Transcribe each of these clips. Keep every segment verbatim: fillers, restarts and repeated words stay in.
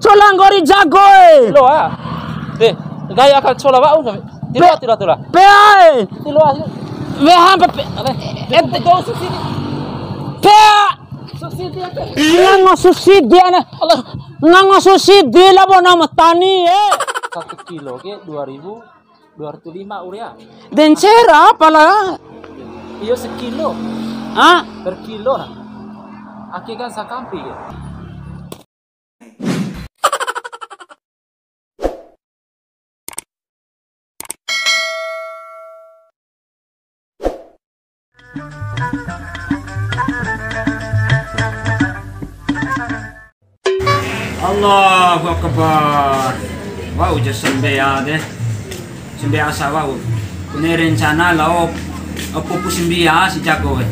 Pala nggori jago e. Tiloa. De, gaya akal cola wa'u kami. Tiloa, tiloa, tiloa. Pea e. Tiloa. Weha pe, pe. Ede dong subsidi. Pea. Subsidi ake. Ngango subsidi ana. Allah. Ngango subsidi labo na ma tani e. Satu kilo ke dua ribu dua ratus lima urea. De ncera pala. Iyo, sekilo. Ah? Per kilo na. Ake kan sakampi ke. Allahu Akbar. Wa'u ja sambea de. Sambea asa wa'u. Kone rencana lao, eh, pupu sambea si jago e.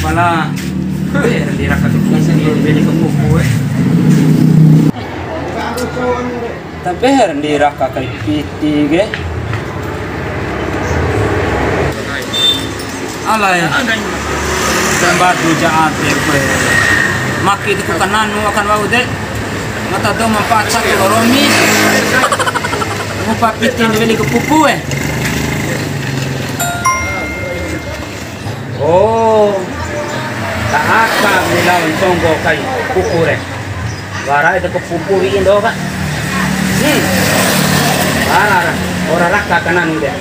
Pala, eh, di raka tu, beli ke pupu e. Tabe ndi raka kai piti ke. Alai. Sambadu ja ade kue. Maki tu kananu akan wa'u de. Mata do mampa satu romi. Ngupa piti ndi weli ke pupu e. Oh. Ta aka ndi lao nconggo kai pupu re. Wara ede ku pupu wi'i ndo ka. Hmm. Wara ra. Ora raka kananu de.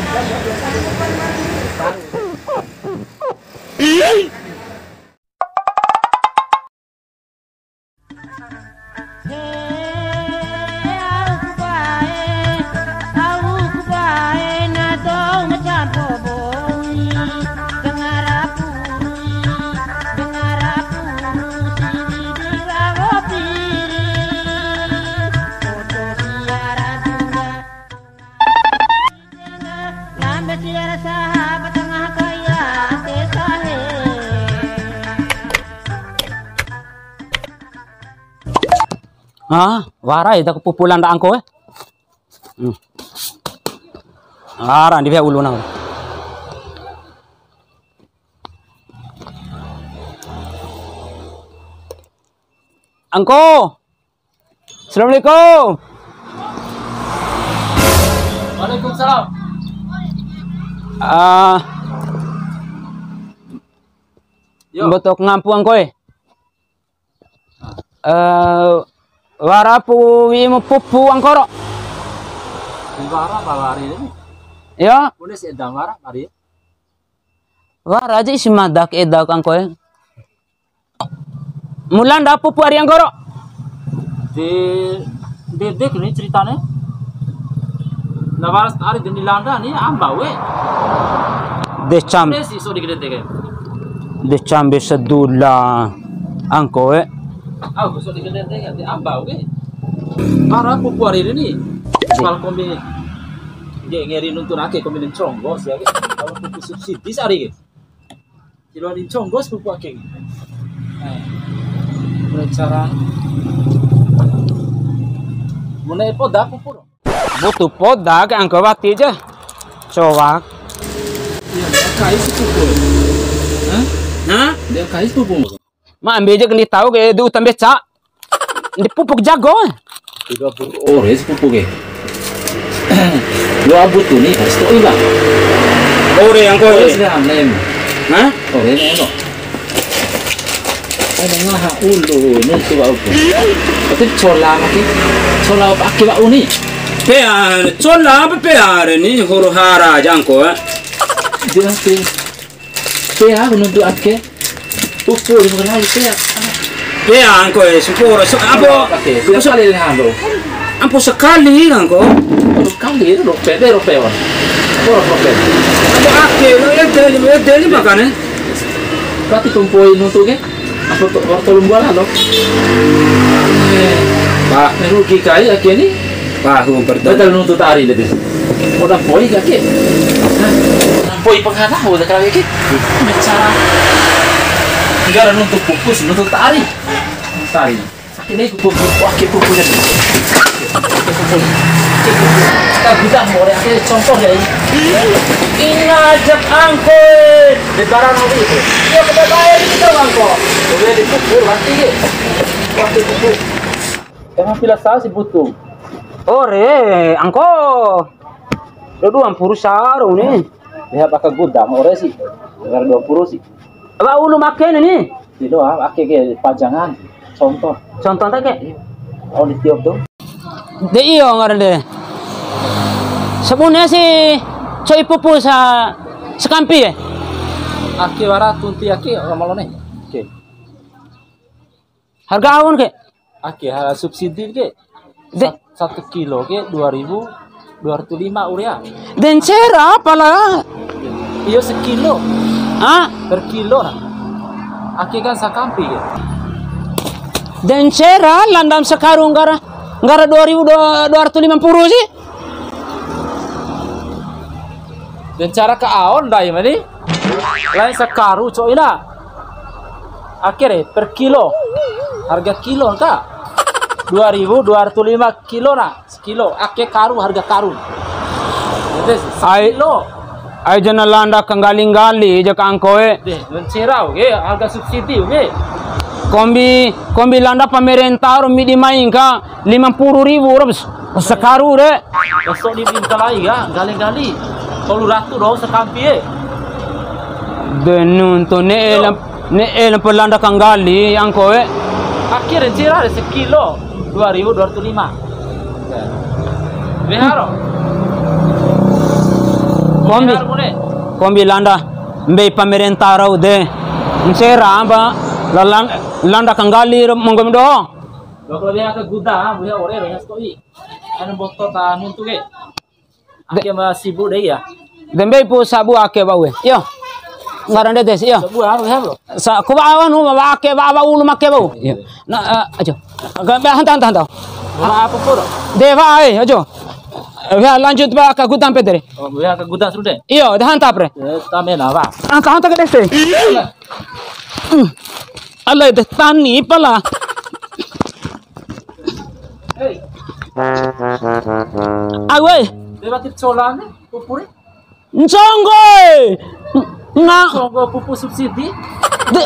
Ha, wara eda ku pupu landa angko e. Hmm. Wara ndi weha ulu na. Angko. Assalamualaikum. Waalaikumsalam. Ah. Yo. Mboto ngampu angko e. Eh, wara pu wi'imu pupu angkoro. Wara pa wari ini. Yo. Bune si eda wara wari. Wara aja isi mada ke eda angko e. Mula nda pupu ari angkoro. De, de, de, ini ceritane. Na waras ari deni landa ni amba we. De cam. Besi so di gede de. De cambe sadula angko e. Au so di gede de, de amba we. Para pupu ari ini. Kalau kombi, de ngeri nuntu ake kombi nconggo sia. Kalau pupu subsidi sari. Kilo ni nconggo pupu ake. Cara. Mune poda pupu. Butuh poda ke angko wati ja. Cowa. Iya, dia kais pupu. Hah? Hah? Dia kais pupu. Ma ambe ja ke ndi tau ke du tambe ca. Ndi pupuk jago. Tiga puluh ore si pupu ke. Lo abu tu ni, harus tu iba. Ore angko e. Ore sih nem. Hah? Ore nem lo. Ada ngaha ulu nuntu wa'u. Tapi cola maki. Cola apa aki wa'u ni? Pea, cola apa pea re ni huru hara ja angko e. Dia tu. Pea aku nuntu ake. Pupu di makan lagi pea. Pea angko e, sampuru. So, ampo, oke, dia ampo se-, kali dengan hando. Ampo sakali angko. Ampo sakali, rope, de rope, wan. Ampo rope. Ampo ake, lo ede, ede ni makane. Berarti kumpoi nuntu ke? Ampo to, tolu bulan lo. Pak. Rugi kai ake ni. Pahu pertama. Betul nuntu tari deh. Udah poi kaki. Poi penghana udah kali ki. Bicara. Enggak ada nuntu pupu, nuntu tari. Tari. Ini pupu, wah, pupu deh. Kita bisa mulai akhirnya contoh ya. Ini aja angkot. Di barang itu. Ya, kita bayar itu angkot. Udah dipukul mati ya. Emang pila sa si butu? Ore, angko. Dua mpuru saru ni. Lihat aka gudang, ore si. Sekitar dua mpuru si. Apa ulu make ni? Ti doa, ake ke pajangan. Contoh. Contoh ta ke? Iya. Oh, di tiop tu. De iyo ngarana de. Sabune si co'i pupu sa sakampi e. Ake wara tunti ake, ora malone. Oke. Harga aun ke? Ake, ha, subsidi ke? De- Sat-, satu kilo ke dua ribu dua ratus lima urea. De ncera pala. Iyo, sekilo. Ah? Per kilo na. Ake kan sakampi ke. De ncera landam sakaru nggara, nggara dua ribu dua ratus lima puluh si. De ncera ka aon ndai mani. Lain sakaru co'ina. Ake re, per kilo. Harga kilo ka. Dua ribu dua ratus lima kilo na, sekilo. Ake karu, harga karu. Ede si, ai, sekilo. Ai jana landa kanggali-nggali ja ka angko e. De, ncera oke, harga subsidi oke. Kombi, kombi landa pamerenta ro midi mai ka lima puluh ribu ro sakaru re. Besok di pinta lai ya, gali-gali. Tolu ratu doho sakampi e. De nuntu ne'e lam-, ne'e lampa landa kanggali angko e. Akhir ncera re sekilo dua ribu dua ratus lima. Weharo. Kombi. Weharo bune. Kombi landa. Mbei pamerenta rau de. Ncera apa? Lalang-, landa kanggali ro monggo doho. Lo kalau dia ke gudang, dia ore, ore, stoi. Anu boto ta nuntu ke. Ake ma sibu dei ya. De mbei pu sabu ake bau e. Iyo. Ngarana de des, iyo. Sabu apa ya, bro? Sa, ku ba awan, ma ake ba, ba ulu make bau. Iyo. Na, eh, ajo. Ga, ba, hanta, hanta, hanta. Ba apa, bro? De ba, eh, ajo. Ya, lanjut ba ka gudang, Peter. Oh, ya, ka gudang sudah. Iyo, de hanta, pre. Ya, tamena, ba. Hanta, hanta ke des. Hmm. Alai de tani pala. Hei. Awe. De wati cola ni, pupu ni. Nconggo e. Nga- Nconggo pupu subsidi. De.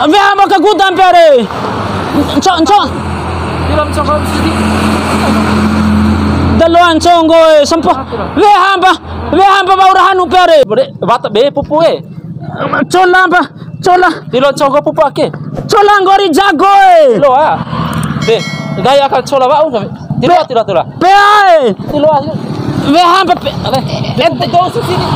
Weha ma ka gudang pea re. Nco-, nco-. Bilang nconggo subsidi. De loa nconggo e, sempo. Apa? Weha mpa, weha mpa bau ra hanu pea re. Bode, wata be pupu e. Cola mpa, cola. Ti loa nconggo pupu ake. Cola nggori jago e. Ti loa. Be, gaya aka cola wa'u kami. Ti loa, ti loa, ti loa. Pea e. Ti loa. Weha mpa pe-, ale. Ente kau subsidi.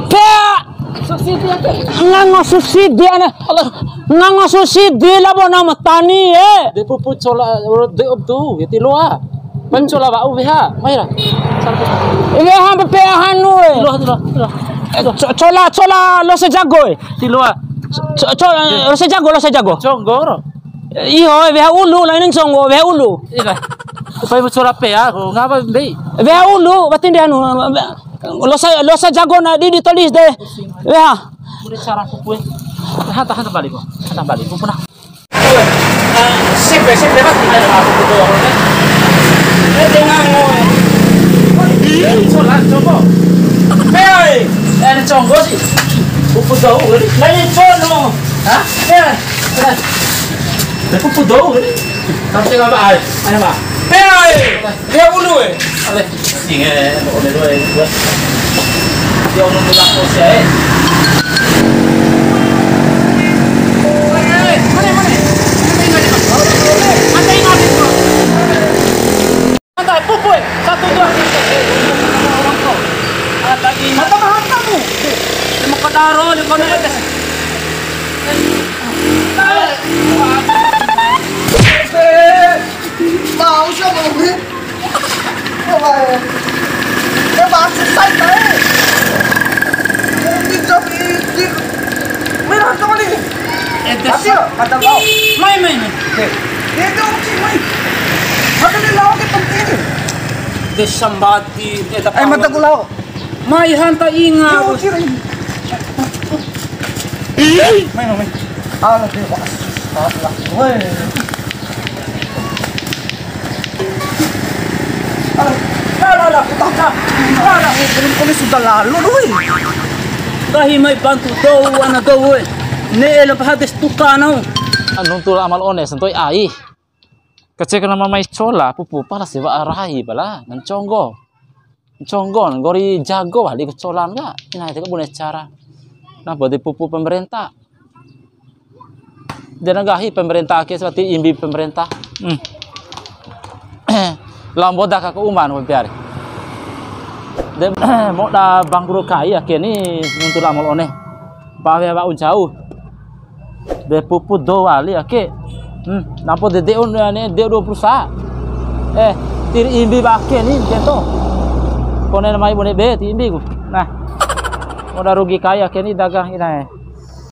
Pea. Subsidi ake. Ngango subsidi ana. Allah. Ngango subsidi labo na ma tani e. De pupu cola, de obdu, ti loa. Pancola wa'u weha, mai ra. Weha mpa pea hanu e. Loa, loa, loa. Eh, co-, cola, cola losa jago e. Ti loa. Co-, co-, losa jago, losa jago. Nconggo ro. Iyo, weha ulu, lain nconggo, weha ulu. Ira. Upai mu cola pea, ko ngapa mbei? Weha ulu, wati nde anu, losa, losa jago na di, di tolis de. Weha. Udah cara pupu e. Tahan, tahan, tahan balik, ko. Tahan balik, pupu na. Sipe, sipe, mati. Ada apa, pupu doho, kan? Eh, jangan, ngoe. Ih, cola, coba. Hei, eh, nconggo si. Pupu doho, kan? Nah, ini cono. Hah? Eh, eh. Pupu doho, kan? Tapi nggak apa, ai. Ayo, Pak. Hei, dia ulu, eh. Ale. Inge, one dua, dua. Dia ulu, ulu, ulu, eh. Mata, pupu, eh. Satu, dua, tiga. Mata, mata, mu. Lima kodaro, lima kodaro. Mau siapa, Bang? Apa, eh? Eh, Bang, susah, Bang. Mungkin jam ini. Merah kembali. Eh, des. Mati loh, mata kau. Mai, mai, mai. Oke. Dia itu, Uci, mai. Mata dia lawan ke penting. Des sambati, eh, tak. Eh, mata ku lawan. Mai hanta inga. Dia Uci, mai. Mai, mai, mai. Alah, dia, Pak. Alah, weh. Alah, alah, alah, aku tak, tak. Alah, belum kami sudah lalu, weh. Nggahi mai bantu dou, ana dou, weh. Ne'e la paha des tuka nau. Nuntu la Ama la One santo'i ai. Kacek nama mai cola, pupu pala sewa arai pala, na nconggo. Nconggo, nggori jago wali ku colan ka. Ina ede ka bune cara. Nah, berarti pupu pemerintah. De na nggahi pemerintah ke seperti imbi pemerintah. Hmm. Lao mboda ka ku uma na biar. De moda bangkrut kai ake ni nuntu la Ama la One. Bawe wa'u ncau. De pupu do wali ake. Hmm, nampo de de'u ne, de'u dua puluh sa. Eh, tiri imbi ba ake ni, keto. Kone mai bune be, ti imbi ku. Nah. Moda rugi kai ake ni dagang ina e.